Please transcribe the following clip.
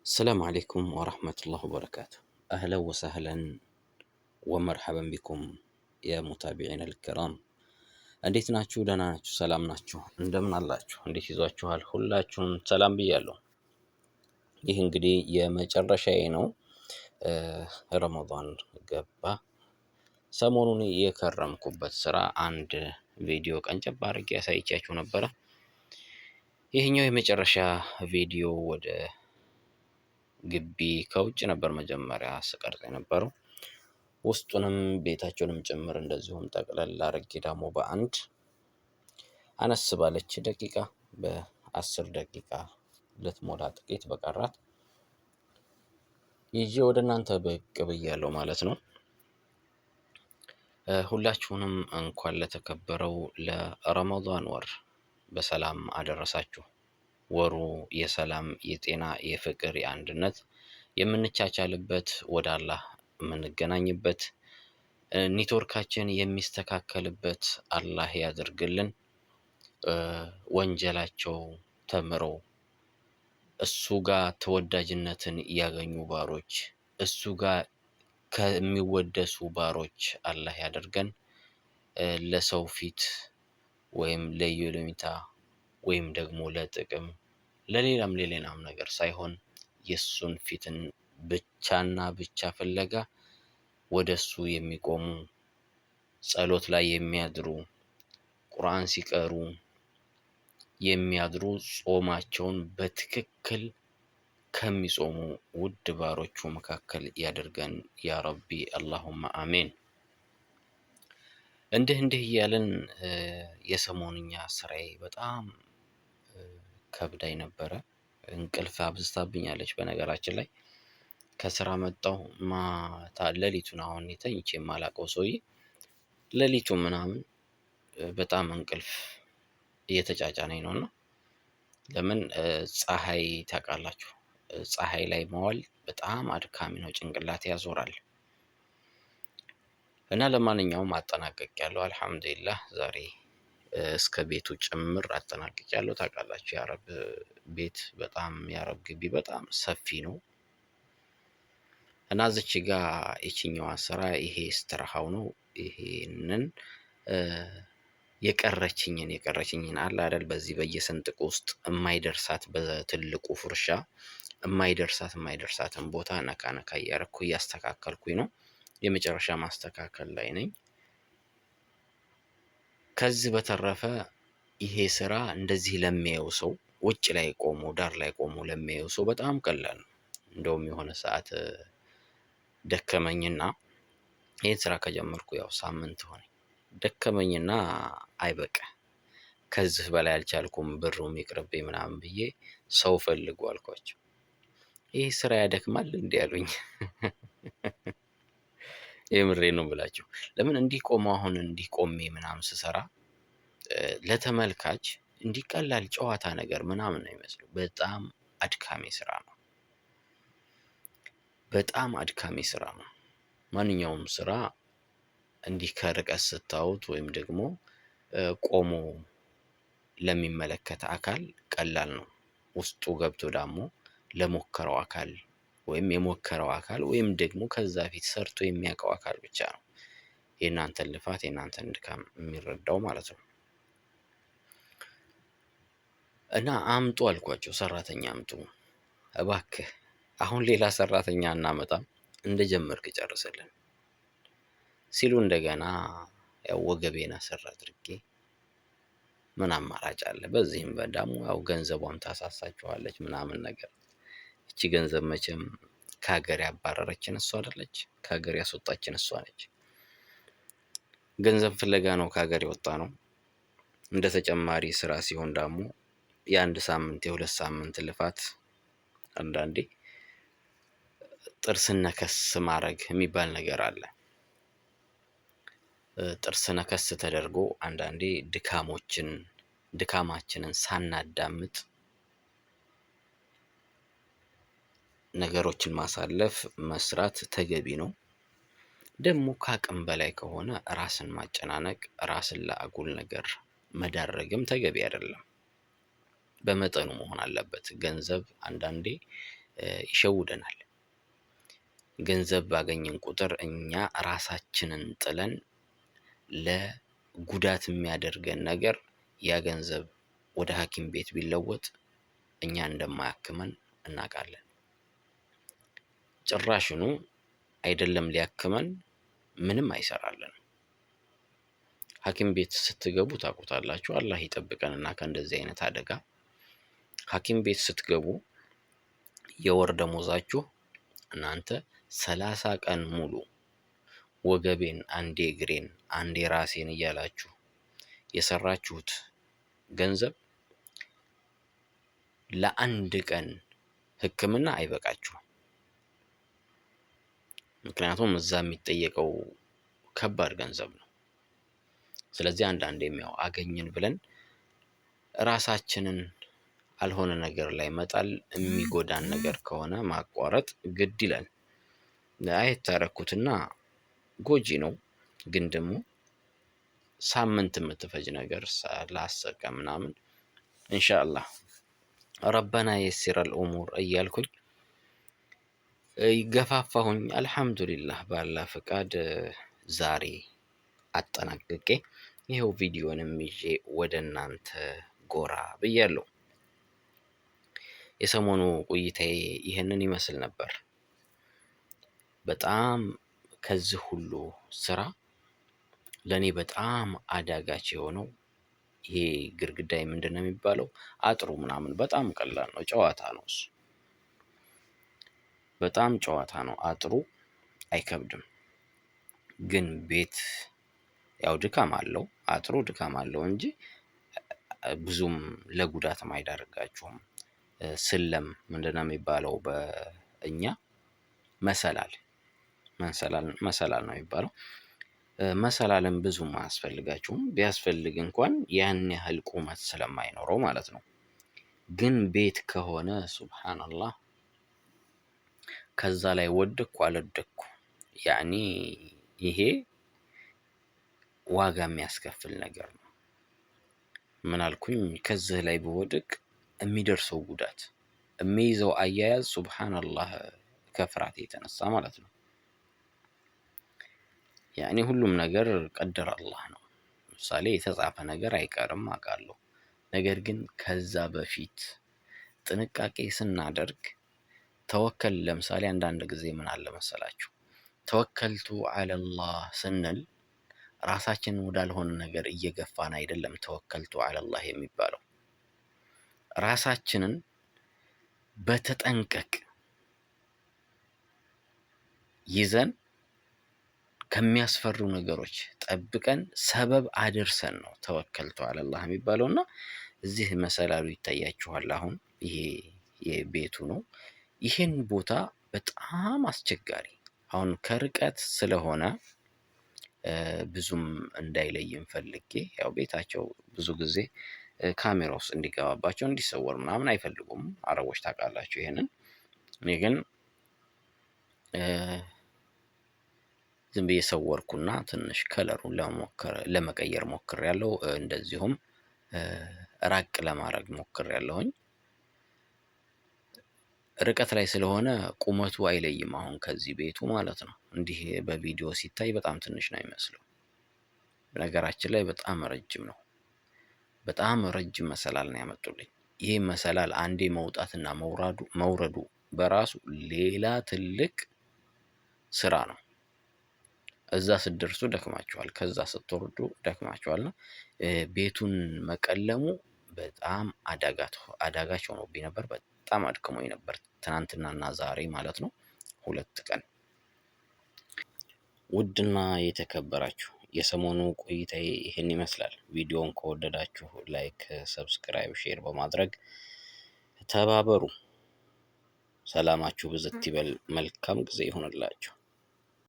السلام عليكم ورحمة الله وبركاته. أهلا وسهلا ومرحبا بكم يا متابعينا الكرام። እንዴት ናችሁ? ደህና ናችሁ? ሰላም ናችሁ? እንደምን አላችሁ? እንዴት ይዟችኋል? ሁላችሁም ሰላም ብያለሁ። ይህ እንግዲህ የመጨረሻዬ ነው። ረመዳን ገባ። ሰሞኑን የከረምኩበት ስራ አንድ ቪዲዮ ቀንጨብ አድርጌ ያሳይቻችሁ ነበረ። ይህኛው የመጨረሻ ቪዲዮ ወደ ግቢ ከውጭ ነበር መጀመሪያ ስቀርጽ የነበረው። ውስጡንም ቤታቸውንም ጭምር እንደዚሁም ጠቅለል አድርጌ ደግሞ በአንድ አነስ ባለች ደቂቃ፣ በ10 ደቂቃ ልትሞላ ጥቂት በቀራት ይዤ ወደ እናንተ ብቅ ብያለሁ ማለት ነው። ሁላችሁንም እንኳን ለተከበረው ለረመዳን ወር በሰላም አደረሳችሁ። ወሩ የሰላም፣ የጤና፣ የፍቅር፣ የአንድነት የምንቻቻልበት፣ ወደ አላህ የምንገናኝበት፣ ኔትወርካችን የሚስተካከልበት አላህ ያድርግልን። ወንጀላቸው ተምረው እሱ ጋር ተወዳጅነትን ያገኙ ባሮች፣ እሱ ጋር ከሚወደሱ ባሮች አላህ ያደርገን። ለሰው ፊት ወይም ለይሉኝታ ወይም ደግሞ ለጥቅም ለሌላም ለሌላም ነገር ሳይሆን የእሱን ፊትን ብቻና ብቻ ፍለጋ ወደ እሱ የሚቆሙ፣ ጸሎት ላይ የሚያድሩ፣ ቁርአን ሲቀሩ የሚያድሩ፣ ጾማቸውን በትክክል ከሚጾሙ ውድ ባሮቹ መካከል ያደርገን يا ربي اللهم آمين። እንዲህ እንዲህ እያልን የሰሞንኛ ስራዬ በጣም ከብዳኝ ነበረ። እንቅልፍ አብዝታብኛለች። በነገራችን ላይ ከስራ መጣሁ ማታ ሌሊቱን፣ አሁን ተኝቼ የማላውቀው ሰውዬ ሌሊቱ ምናምን በጣም እንቅልፍ እየተጫጫነኝ ነው። እና ለምን ፀሐይ ታውቃላችሁ፣ ፀሐይ ላይ መዋል በጣም አድካሚ ነው፣ ጭንቅላት ያዞራል። እና ለማንኛውም አጠናቅቄያለሁ። አልሐምዱሊላህ ዛሬ እስከ ቤቱ ጭምር አጠናቅቄያለሁ። ታውቃላችሁ የአረብ ቤት በጣም፣ የአረብ ግቢ በጣም ሰፊ ነው። እና እዚች ጋ ይችኛዋ ስራ ይሄ ስትራሃው ነው። ይሄንን የቀረችኝን አለ አይደል፣ በዚህ በየስንጥቁ ውስጥ የማይደርሳት፣ በትልቁ ፍርሻ የማይደርሳትን ቦታ ነካ ነካ እያረኩ እያስተካከልኩኝ ነው። የመጨረሻ ማስተካከል ላይ ነኝ። ከዚህ በተረፈ ይሄ ስራ እንደዚህ ለሚያየው ሰው፣ ውጭ ላይ ቆሞ፣ ዳር ላይ ቆሞ ለሚያየው ሰው በጣም ቀላል ነው። እንደውም የሆነ ሰዓት ደከመኝና፣ ይህን ስራ ከጀመርኩ ያው ሳምንት ሆነኝ። ደከመኝና አይበቃ ከዚህ በላይ አልቻልኩም፣ ብሩም ይቅርብኝ ምናምን ብዬ ሰው ፈልጉ አልኳቸው። ይህ ስራ ያደክማል እንዲህ አሉኝ። የምሬ ነው ብላችሁ ለምን እንዲህ ቆሞ፣ አሁን እንዲህ ቆሜ ምናምን ስሰራ ለተመልካች እንዲህ ቀላል ጨዋታ ነገር ምናምን ነው የሚመስለው። በጣም አድካሚ ስራ ነው። በጣም አድካሚ ስራ ነው። ማንኛውም ስራ እንዲህ ከርቀት ስታዩት ወይም ደግሞ ቆሞ ለሚመለከት አካል ቀላል ነው። ውስጡ ገብቶ ደግሞ ለሞከረው አካል ወይም የሞከረው አካል ወይም ደግሞ ከዛ ፊት ሰርቶ የሚያውቀው አካል ብቻ ነው የእናንተን ልፋት፣ የእናንተን ድካም የሚረዳው ማለት ነው። እና አምጡ አልኳቸው፣ ሰራተኛ አምጡ እባክህ፣ አሁን ሌላ ሰራተኛ እናመጣም፣ እንደጀመርክ ጨርስልን ሲሉ እንደገና ያው ወገቤን አሰር አድርጌ ምን አማራጭ አለ? በዚህም ደግሞ ያው ገንዘቧም ታሳሳችኋለች ምናምን ነገር። እቺ ገንዘብ መቼም ከሀገር ያባረረችን እሷ አይደለች? ከሀገር ያስወጣችን እሷ ነች። ገንዘብ ፍለጋ ነው ከሀገር የወጣ ነው። እንደ ተጨማሪ ስራ ሲሆን ደግሞ የአንድ ሳምንት የ2 ሳምንት ልፋት አንዳንዴ ጥርስን ነከስ ማድረግ የሚባል ነገር አለ። ጥርስ ነከስ ተደርጎ አንዳንዴ ድካሞችን ድካማችንን ሳናዳምጥ ነገሮችን ማሳለፍ፣ መስራት ተገቢ ነው። ደግሞ ከአቅም በላይ ከሆነ ራስን ማጨናነቅ፣ ራስን ለአጉል ነገር መዳረግም ተገቢ አይደለም። በመጠኑ መሆን አለበት። ገንዘብ አንዳንዴ ይሸውደናል። ገንዘብ ባገኘን ቁጥር እኛ ራሳችንን ጥለን ለጉዳት የሚያደርገን ነገር ያ ገንዘብ ወደ ሐኪም ቤት ቢለወጥ እኛ እንደማያክመን እናውቃለን። ጭራሽኑ አይደለም ሊያክመን ምንም አይሰራልን። ሐኪም ቤት ስትገቡ ታውቁታላችሁ። አላህ ይጠብቀንና ከእንደዚህ አይነት አደጋ። ሐኪም ቤት ስትገቡ የወር ደሞዛችሁ እናንተ 30 ቀን ሙሉ ወገቤን፣ አንዴ እግሬን፣ አንዴ ራሴን እያላችሁ የሰራችሁት ገንዘብ ለአንድ ቀን ሕክምና አይበቃችሁም። ምክንያቱም እዛ የሚጠየቀው ከባድ ገንዘብ ነው። ስለዚህ አንዳንዴም ያው አገኘን ብለን ራሳችንን አልሆነ ነገር ላይ መጣል የሚጎዳን ነገር ከሆነ ማቋረጥ ግድ ይላል። አየት ታረኩትና ጎጂ ነው፣ ግን ደግሞ ሳምንት የምትፈጅ ነገር ለ10 ቀን ምናምን ኢንሻአላህ ربنا يسر الأمور እያልኩኝ ገፋፋሁኝ። አልሐምዱሊላህ ባላ ፈቃድ ዛሬ አጠናቅቄ ይኸው ቪዲዮንም ይዤ ወደ እናንተ ጎራ ብያለሁ። የሰሞኑ ቆይታዬ ይህንን ይመስል ነበር። በጣም ከዚህ ሁሉ ስራ ለእኔ በጣም አዳጋች የሆነው ይሄ ግድግዳ ምንድን ነው የሚባለው አጥሩ ምናምን በጣም ቀላል ነው፣ ጨዋታ ነው እሱ። በጣም ጨዋታ ነው አጥሩ አይከብድም። ግን ቤት ያው ድካም አለው፣ አጥሩ ድካም አለው እንጂ ብዙም ለጉዳትም አይዳርጋችሁም። ስለም ምንድነው የሚባለው በእኛ መሰላል መሰላል ነው የሚባለው። መሰላልም ብዙም አያስፈልጋችሁም። ቢያስፈልግ እንኳን ያን ያህል ቁመት ስለማይኖረው ማለት ነው። ግን ቤት ከሆነ ሱብሃነላህ ከዛ ላይ ወደኩ አልወደኩ ያኒ ይሄ ዋጋ የሚያስከፍል ነገር ነው። ምን አልኩኝ? ከዚህ ላይ ብወድቅ የሚደርሰው ጉዳት የሚይዘው አያያዝ ሱብሃነላህ ከፍርሃት የተነሳ ማለት ነው። ያኔ ሁሉም ነገር ቀደር አላህ ነው። ለምሳሌ የተጻፈ ነገር አይቀርም አውቃለሁ። ነገር ግን ከዛ በፊት ጥንቃቄ ስናደርግ ተወከል፣ ለምሳሌ አንዳንድ ጊዜ ምን አለ መሰላችሁ ተወከልቱ አለላህ ስንል ራሳችንን ወዳልሆነ ነገር እየገፋን አይደለም። ተወከልቱ አለላህ የሚባለው ራሳችንን በተጠንቀቅ ይዘን ከሚያስፈሩ ነገሮች ጠብቀን ሰበብ አድርሰን ነው ተወከልቱ አለላህ የሚባለው። እና እዚህ መሰላሉ ይታያችኋል። አሁን ይሄ የቤቱ ነው። ይህን ቦታ በጣም አስቸጋሪ አሁን ከርቀት ስለሆነ ብዙም እንዳይለይም ፈልጌ ያው ቤታቸው ብዙ ጊዜ ካሜራ ውስጥ እንዲገባባቸው እንዲሰወር ምናምን አይፈልጉም አረቦች ታውቃላችሁ ይሄንን። እኔ ግን ዝም ብዬ ሰወርኩና ትንሽ color ኡን ለመቀየር ሞክሬያለሁ። እንደዚሁም ራቅ ለማድረግ ሞክሬያለሁኝ። ርቀት ላይ ስለሆነ ቁመቱ አይለይም አሁን ከዚህ ቤቱ ማለት ነው። እንዲህ በቪዲዮ ሲታይ በጣም ትንሽ ነው የሚመስለው። በነገራችን ላይ በጣም ረጅም ነው። በጣም ረጅም መሰላል ነው ያመጡልኝ። ይህ መሰላል አንዴ መውጣትና መውረዱ በራሱ ሌላ ትልቅ ስራ ነው። እዛ ስትደርሱ ደክማችኋል፣ ከዛ ስትወርዱ ደክማችኋልና ቤቱን መቀለሙ በጣም አዳጋች ሆኖብኝ ነበር። በጣም አድክሞኝ ነበር ትናንትናና ዛሬ ማለት ነው፣ 2 ቀን። ውድና የተከበራችሁ የሰሞኑ ቆይታዬ ይህን ይመስላል። ቪዲዮውን ከወደዳችሁ like፣ subscribe፣ share በማድረግ ተባበሩ። ሰላማችሁ ብዝት ይበል። መልካም ጊዜ ይሁንላችሁ።